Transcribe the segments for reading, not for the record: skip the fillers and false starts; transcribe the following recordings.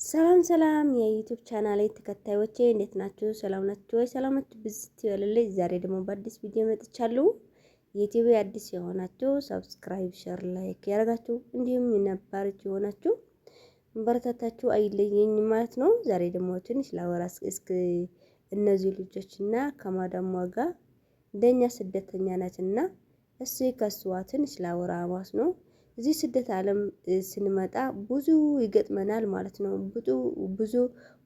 ሰላም ሰላም የ YouTube ቻናሌ ተከታዮቼ እንዴት ናችሁ? ሰላም ናችሁ ወይ? ሰላማችሁ ብዝት ይበልልኝ። ዛሬ ደግሞ በአዲስ ቪዲዮ መጥቻለሁ። የ YouTube አዲስ የሆናችሁ subscribe፣ share፣ like ያደረጋችሁ እንዲሁም ነባሮች የሆናችሁ በረታታችሁ አይለየኝ ማለት ነው። ዛሬ ደግሞ ትንሽ ላወራ እስኪ እነዚህ ልጆችና ከማዳሟ ጋር እንደኛ ስደተኛ ናትና እስኪ ከእሷ ትንሽ ላወራ ማለት ነው። እዚህ ስደት ዓለም ስንመጣ ብዙ ይገጥመናል ማለት ነው። ብዙ ብዙ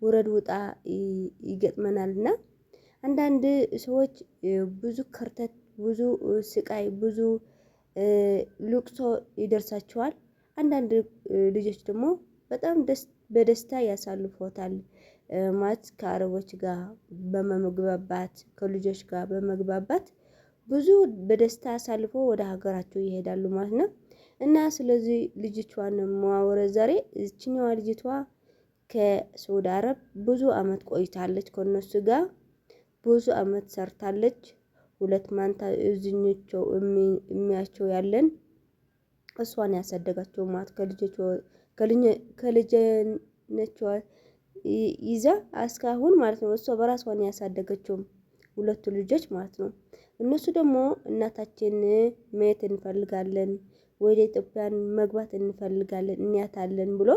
ውረድ ውጣ ይገጥመናል እና አንዳንድ ሰዎች ብዙ ከርተት፣ ብዙ ስቃይ፣ ብዙ ልቅሶ ይደርሳቸዋል። አንዳንድ ልጆች ደግሞ በጣም በደስታ ያሳልፎታል ማለት ከአረቦች ጋር በመግባባት ከልጆች ጋር በመግባባት ብዙ በደስታ አሳልፎ ወደ ሀገራቸው ይሄዳሉ ማለት ነው። እና ስለዚህ ልጅቷን ማወረ ዛሬ እችኛዋ ልጅቷ ከሳውዲ አረብ ብዙ አመት ቆይታለች። ከነሱ ጋር ብዙ አመት ሰርታለች። ሁለት ማንታ እዝኞቸው የሚያቸው ያለን እሷን ያሳደጋቸው ማለት ከልጅነቿ ይዛ እስካሁን ማለት ነው። እሷ በራሷን ያሳደገችው ሁለቱ ልጆች ማለት ነው። እነሱ ደግሞ እናታችን ማየት እንፈልጋለን፣ ወደ ኢትዮጵያን መግባት እንፈልጋለን፣ እንያታለን ብሎ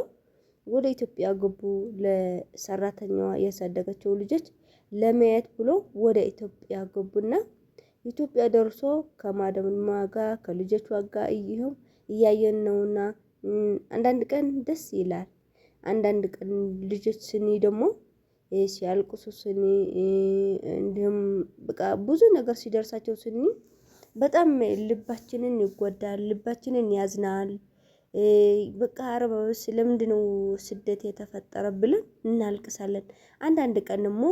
ወደ ኢትዮጵያ ገቡ። ለሰራተኛዋ ያሳደገችው ልጆች ለማየት ብሎ ወደ ኢትዮጵያ ገቡና ኢትዮጵያ ደርሶ ከማደምማ ጋር ከልጆቿ ጋር ይኸው እያየን ነውና አንዳንድ ቀን ደስ ይላል። አንዳንድ ቀን ልጆች ስኒ ደግሞ ሲያልቅሱ ስኒ እንዲሁም በቃ ብዙ ነገር ሲደርሳቸው ስኒ በጣም ልባችንን ይጎዳል፣ ልባችንን ያዝናል። በቃ አረባበስ ለምንድነው ስደት የተፈጠረ ብለን እናልቅሳለን። አንዳንድ ቀን ደግሞ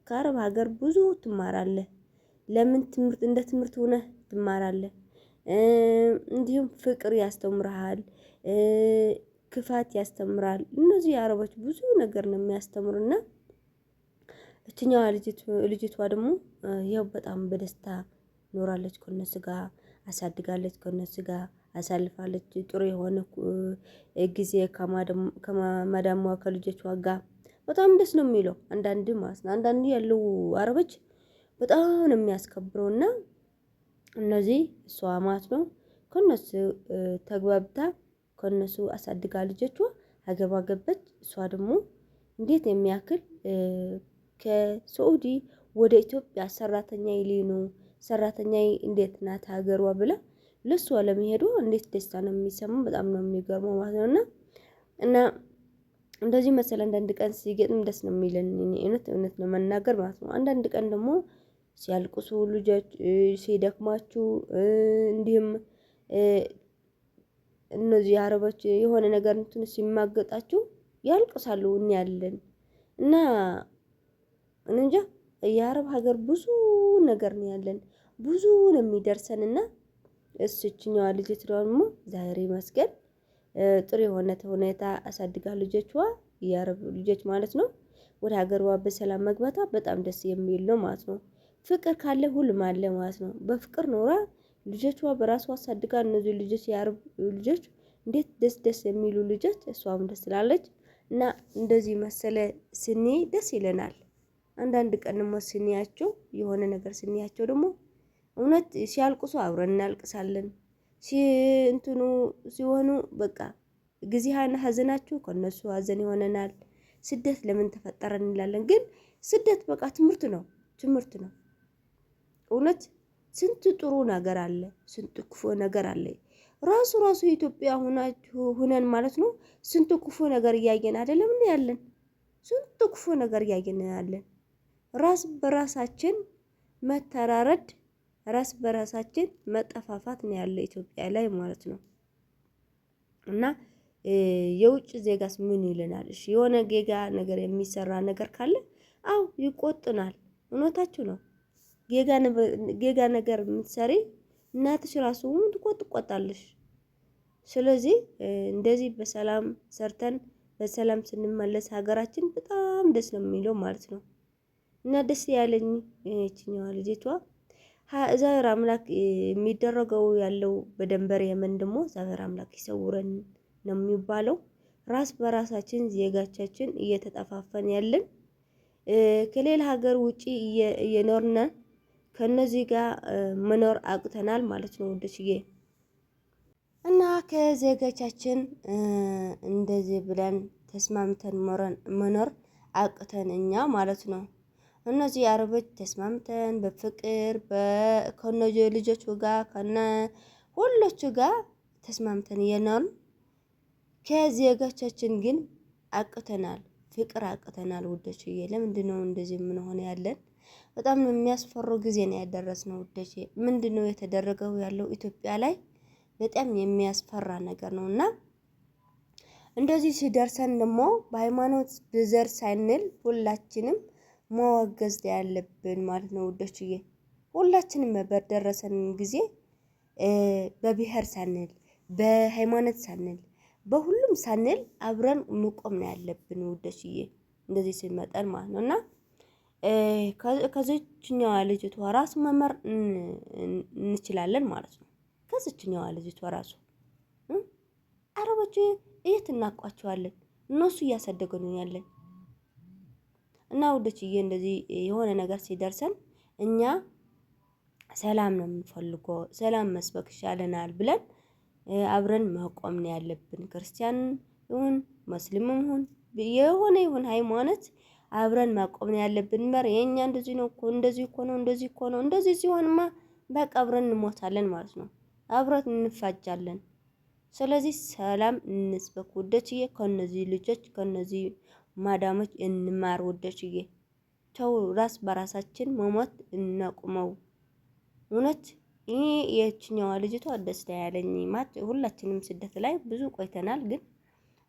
ከአረብ ሀገር ብዙ ትማራለህ። ለምን ትምህርት እንደ ትምህርት ሆነህ ትማራለህ። እንዲሁም ፍቅር ያስተምርሃል፣ ክፋት ያስተምራል። እነዚህ የአረቦች ብዙ ነገር ነው የሚያስተምሩና እችኛዋ ልጅቷ ደግሞ ያው በጣም በደስታ ኖራለች ከነሱ ጋር አሳድጋለች፣ ከነሱ ጋር አሳልፋለች። ጥሩ የሆነ ጊዜ ከማዳሟ ከልጆቿ ጋር በጣም ደስ ነው የሚለው። አንዳንድ ማለት ነው አንዳንድ ያለው አረቦች በጣም ነው የሚያስከብረውና እነዚህ እሷ ማለት ነው ከነሱ ተግባብታ ከነሱ አሳድጋ ልጆቿ ሀገሯ ገበች። እሷ ደግሞ እንዴት የሚያክል ከሳዑዲ ወደ ኢትዮጵያ ሰራተኛ ይሊኑ ሰራተኛ እንዴት ናት ሀገሯ ብላ ለሷ ለመሄዱ እንዴት ደስታ ነው የሚሰማው። በጣም ነው የሚገርመው ማለት ነውና እና እንደዚህ መሰለ አንዳንድ ቀን ሲገጥም ደስ ነው የሚለን እውነት እውነት ነው መናገር ማለት ነው። አንዳንድ ቀን ደግሞ ሲያልቅሱ ልጆች ሲደክማችሁ እንዲሁም እነዚህ አረቦች የሆነ ነገር እንትን ሲማገጣችሁ ያልቅሳሉ እናያለን። እና እንጃ የአረብ ሀገር ብዙ ነገር ነው ያለን፣ ብዙ ነው የሚደርሰን። እና እሱችኛዋ ልጅት ደግሞ ዛሬ መስገን ጥሩ የሆነ ሁኔታ አሳድጋ ልጆቿ የአረብ ልጆች ማለት ነው ወደ ሀገሯ በሰላም መግባቷ በጣም ደስ የሚል ነው ማለት ነው። ፍቅር ካለ ሁሉም አለ ማለት ነው። በፍቅር ኖራ ልጆቿ በራሷ አሳድጋ እነዚህ ልጆች የአረብ ልጆች እንዴት ደስ ደስ የሚሉ ልጆች፣ እሷም ደስ ትላለች። እና እንደዚህ መሰለ ስኒ ደስ ይለናል። አንዳንድ ቀን ደግሞ ስንያቸው የሆነ ነገር ስንያቸው ደግሞ እውነት ሲያልቅሱ አብረን እናልቅሳለን። እንትኑ ሲሆኑ በቃ ጊዜሃን ሀዘናችሁ ከነሱ ሀዘን ይሆነናል። ስደት ለምን ተፈጠረ እንላለን። ግን ስደት በቃ ትምህርት ነው፣ ትምህርት ነው። እውነት ስንት ጥሩ ነገር አለ፣ ስንት ክፉ ነገር አለ። ራሱ ራሱ ኢትዮጵያ ሁነን ማለት ነው ስንት ክፉ ነገር እያየን አይደለም እንዴ ያለን? ስንት ክፉ ነገር እያየን ያለን። ራስ በራሳችን መተራረድ፣ ራስ በራሳችን መጠፋፋት ነው ያለ ኢትዮጵያ ላይ ማለት ነው። እና የውጭ ዜጋስ ምን ይለናል? እሺ የሆነ ጌጋ ነገር የሚሰራ ነገር ካለ አው ይቆጥናል። እውነታችሁ ነው። ጌጋ ነገር የምትሰሪ እናትሽ ራሱ ትቆጣለሽ። ስለዚህ እንደዚህ በሰላም ሰርተን በሰላም ስንመለስ ሀገራችን በጣም ደስ ነው የሚለው ማለት ነው። እና ደስ ያለኝ ይችኛዋ ልጅቷ እግዚአብሔር አምላክ የሚደረገው ያለው በደንበር የመን ደግሞ እግዚአብሔር አምላክ ይሰውረን ነው የሚባለው። ራስ በራሳችን ዜጋቻችን እየተጠፋፈን ያለን ከሌላ ሀገር ውጪ እየኖርነ ከነዚህ ጋር መኖር አቅተናል ማለት ነው ውዶችዬ። እና ከዜጎቻችን እንደዚህ ብለን ተስማምተን መኖር አቅተን እኛ ማለት ነው። እነዚህ አረቦች ተስማምተን በፍቅር ከነዚህ ልጆቹ ጋር ከነ ሁሎቹ ጋር ተስማምተን እየኖርን ከዜጎቻችን ግን አቅተናል፣ ፍቅር አቅተናል ውዶችዬ። ለምንድነው እንደዚህ የምንሆነ ያለን? በጣም ነው የሚያስፈሩ ጊዜ ነው ያደረስነው ውዶቼ። ምንድነው የተደረገው ያለው ኢትዮጵያ ላይ በጣም የሚያስፈራ ነገር ነው። እና እንደዚህ ሲደርሰን ደግሞ በሃይማኖት በዘር ሳንል ሁላችንም መወገዝ ያለብን ማለት ነው ውዶችዬ። ሁላችንም በደረሰን ጊዜ በብሔር ሳንል በሃይማኖት ሳንል በሁሉም ሳንል አብረን መቆም ነው ያለብን ውዶችዬ። እንደዚህ ሲመጠን ማለት ነው። እና ከዚችኛዋ ልጅቷ ራሱ መማር እንችላለን ማለት ነው። ከዚችኛዋ ልጅቷ ራሱ አረቦች የት እናውቋቸዋለን? እነሱ እያሳደጉን ያለን። እና ውዶችዬ እንደዚህ የሆነ ነገር ሲደርሰን እኛ ሰላም ነው የምንፈልገው፣ ሰላም መስበክ ይሻለናል ብለን አብረን መቆም ነው ያለብን። ክርስቲያን ይሁን ሙስሊምም ይሁን የሆነ ይሁን ሃይማኖት አብረን መቆም ነው ያለብን። መር የኛ እንደዚህ ነው እኮ እንደዚህ እኮ ነው እንደዚህ እኮ ነው እንደዚህ ሲሆንማ በቃ አብረን እንሞታለን ማለት ነው። አብረን እንፋጃለን። ስለዚህ ሰላም እንስበክ ውዶችዬ። ከነዚህ ልጆች ከነዚህ ማዳሞች እንማር ውዶችዬ። ተው ራስ በራሳችን መሞት እናቁመው። እውነት ይሄ የችኛዋ ልጅቷ ደስ ያለኝ ማለት ሁላችንም ስደት ላይ ብዙ ቆይተናል፣ ግን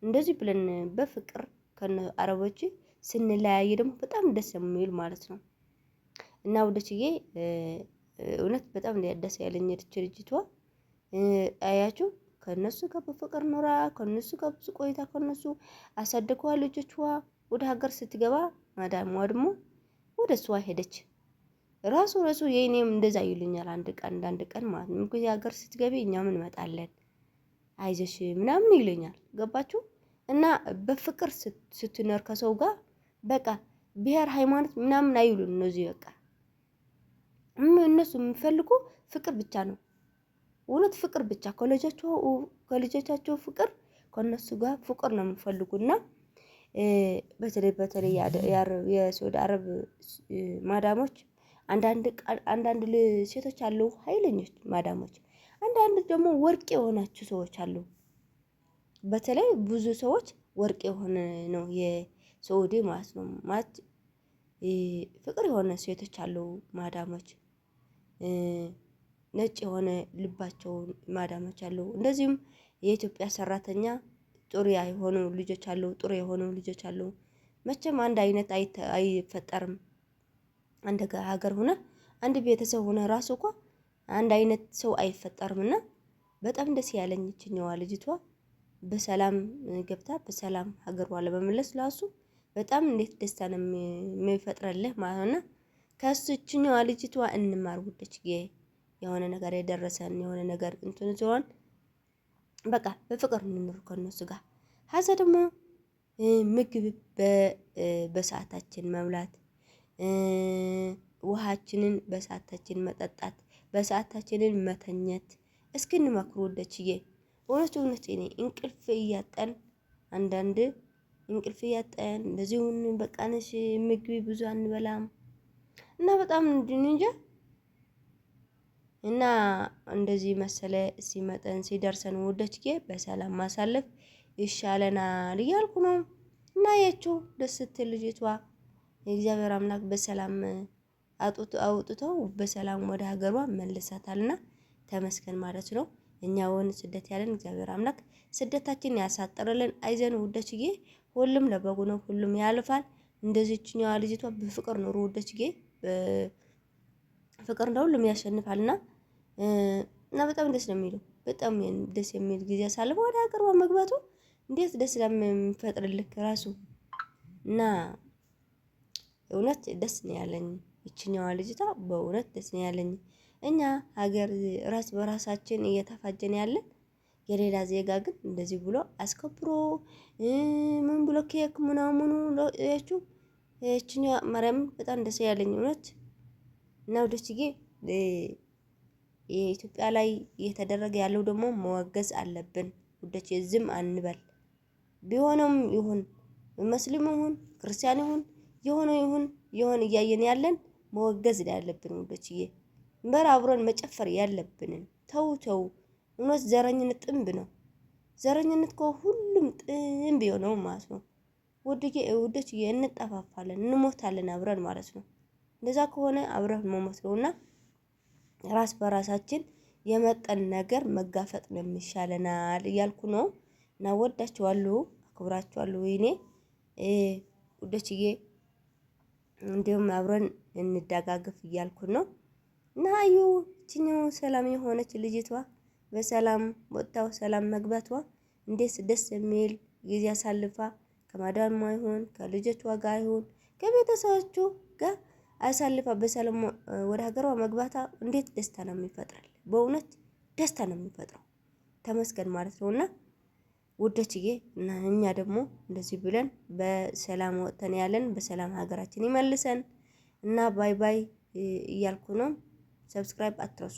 እንደዚህ ብለን በፍቅር ከነ አረቦች ስንለያይ ደግሞ በጣም ደስ የሚል ማለት ነው። እና ውዶችዬ እውነት በጣም ደስ ያለኝ ልጅቷ አያችሁ፣ ከነሱ ጋር በፍቅር ኖራ ከነሱ ጋር ብዙ ቆይታ ከነሱ አሳድገዋ ልጆቿ ወደ ሀገር ስትገባ ማዳሟ ደግሞ ወደ እሷ ሄደች። ራሱ ራሱ የኔም እንደዛ ይሉኛል አንድ ቀን አንድ ቀን ማለት ነው። ምክንያቱም ሀገር ስትገቢ እኛም እንመጣለን አይዞሽ ምናምን ይሉኛል። ገባችሁ? እና በፍቅር ስትኖር ከሰው ጋር በቃ ብሔር ሃይማኖት ምናምን አይሉም እነዚህ። በቃ እነሱ የሚፈልጉ ፍቅር ብቻ ነው። እውነት ፍቅር ብቻ ከልጆቻቸው ፍቅር ከነሱ ጋር ፍቅር ነው የሚፈልጉና በተለይ በተለይ የሳውዲ አረብ ማዳሞች አንዳንድ አንዳንድ ሴቶች አሉ ኃይለኞች ማዳሞች፣ አንዳንድ ደግሞ ወርቅ የሆናችሁ ሰዎች አሉ። በተለይ ብዙ ሰዎች ወርቅ የሆነ ነው የሳውዲ ማለት ነው። ማለት ፍቅር የሆነ ሴቶች አሉ ማዳሞች፣ ነጭ የሆነ ልባቸው ማዳሞች አሉ። እንደዚሁም የኢትዮጵያ ሰራተኛ ጥሩ የሆኑ ልጆች አሉ፣ ጥሩ የሆኑ ልጆች አሉ። መቼም አንድ አይነት አይፈጠርም። አንድ ሀገር ሆነ አንድ ቤተሰብ ሆነ ራሱ እኮ አንድ አይነት ሰው አይፈጠርምና በጣም ደስ ያለኝ ይችኛዋ ልጅቷ በሰላም ገብታ በሰላም ሀገሯ ለመመለስ ራሱ በጣም እንዴት ደስታ ነው የሚፈጥረልህ ማለት ነው። ከእሱችኛዋ ልጅቷ እንማር ውዶች። የሆነ ነገር የደረሰን የሆነ ነገር እንትን ሲሆን በቃ በፍቅር እንኖር ከእነሱ ጋር። ሀዛ ደግሞ ምግብ በሰዓታችን መብላት፣ ውሃችንን በሰዓታችን መጠጣት፣ በሰዓታችንን መተኘት እስኪ እንመክሩ ውዶችዬ። እውነት እውነት እኔ እንቅልፍ እያጠን አንዳንድ እንቅልፍ እያጠን እንደዚሁን በቃንሽ ምግብ ብዙ አንበላም እና በጣም እንጃ። እና እንደዚህ መሰለ ሲመጠን ሲደርሰን ውዶችዬ በሰላም ማሳለፍ ይሻለናል እያልኩ ነው። እና ያቸው ደስ ስትል ልጅቷ የእግዚአብሔር አምላክ በሰላም አውጥተው በሰላም ወደ ሀገሯ መልሳታልና ተመስገን ማለት ነው። እኛ ወን ስደት ያለን እግዚአብሔር አምላክ ስደታችን ያሳጥርልን። አይዘን ውዶችዬ፣ ሁሉም ለበጎ ነው፣ ሁሉም ያልፋል። እንደዚህችኛዋ ልጅቷ በፍቅር ኑሩ ውዶችዬ፣ ፍቅር ነው ሁሉም ያሸንፋልና እና በጣም ደስ ነው የሚለው። በጣም ደስ የሚል ጊዜ አሳልፎ ወደ ሀገሯ መግባቱ እንዴት ደስ ለሚፈጥርልክ ራሱ እና እውነት ደስ ነው ያለኝ። ይችኛዋ ልጅቷ በእውነት ደስ ነው ያለኝ። እኛ ሀገር ራስ በራሳችን እየተፋጀን ያለን የሌላ ዜጋ ግን እንደዚህ ብሎ አስከብሮ ምን ብሎ ኬክ ምናምኑ ያችሁ እችኛ ማርያም በጣም ደስ ያለኝ እውነት። እና ወደችዬ የኢትዮጵያ ላይ እየተደረገ ያለው ደግሞ መወገዝ አለብን ውዶቼ፣ ዝም አንበል። ቢሆነም ይሁን መስሊም ይሁን ክርስቲያን ይሁን የሆነ ይሁን የሆነ እያየን ያለን መወገዝ ያለብን ውዶችዬ፣ በር አብረን መጨፈር ያለብንን ተው ተው። እውነት ዘረኝነት ጥንብ ነው። ዘረኝነት ከሁሉም ጥንብ የሆነው ማለት ነው። ውዶችዬ እንጠፋፋለን፣ እንሞታለን አብረን ማለት ነው። እንደዛ ከሆነ አብረን መሞት ነውና ራስ በራሳችን የመጠን ነገር መጋፈጥ ነው የሚሻለናል እያልኩ ነው። እና ወዳችኋለሁ፣ አክብራችኋለሁ። ወይኔ ውዶችዬ እንዲሁም አብረን እንደጋገፍ እያልኩ ነው። እና አዩ እችኛው ሰላም የሆነች ልጅቷ በሰላም ወጥታው ሰላም መግባቷ እንዴት ደስ የሚል ጊዜ አሳልፋ ከማዳሟ ይሁን ከልጆቿ ጋር ይሁን ከቤተሰቦቹ ጋር አሳልፋ በሰላም ወደ ሀገሯ መግባቷ እንዴት ደስታ ነው የሚፈጥራል። በእውነት ደስታ ነው የሚፈጥረው። ተመስገን ማለት ነውና ውዶችዬ፣ እና እኛ ደግሞ እንደዚህ ብለን በሰላም ወጥተን ያለን በሰላም ሀገራችን ይመልሰን እና bye bye እያልኩ ነው። Subscribe አትረሱ።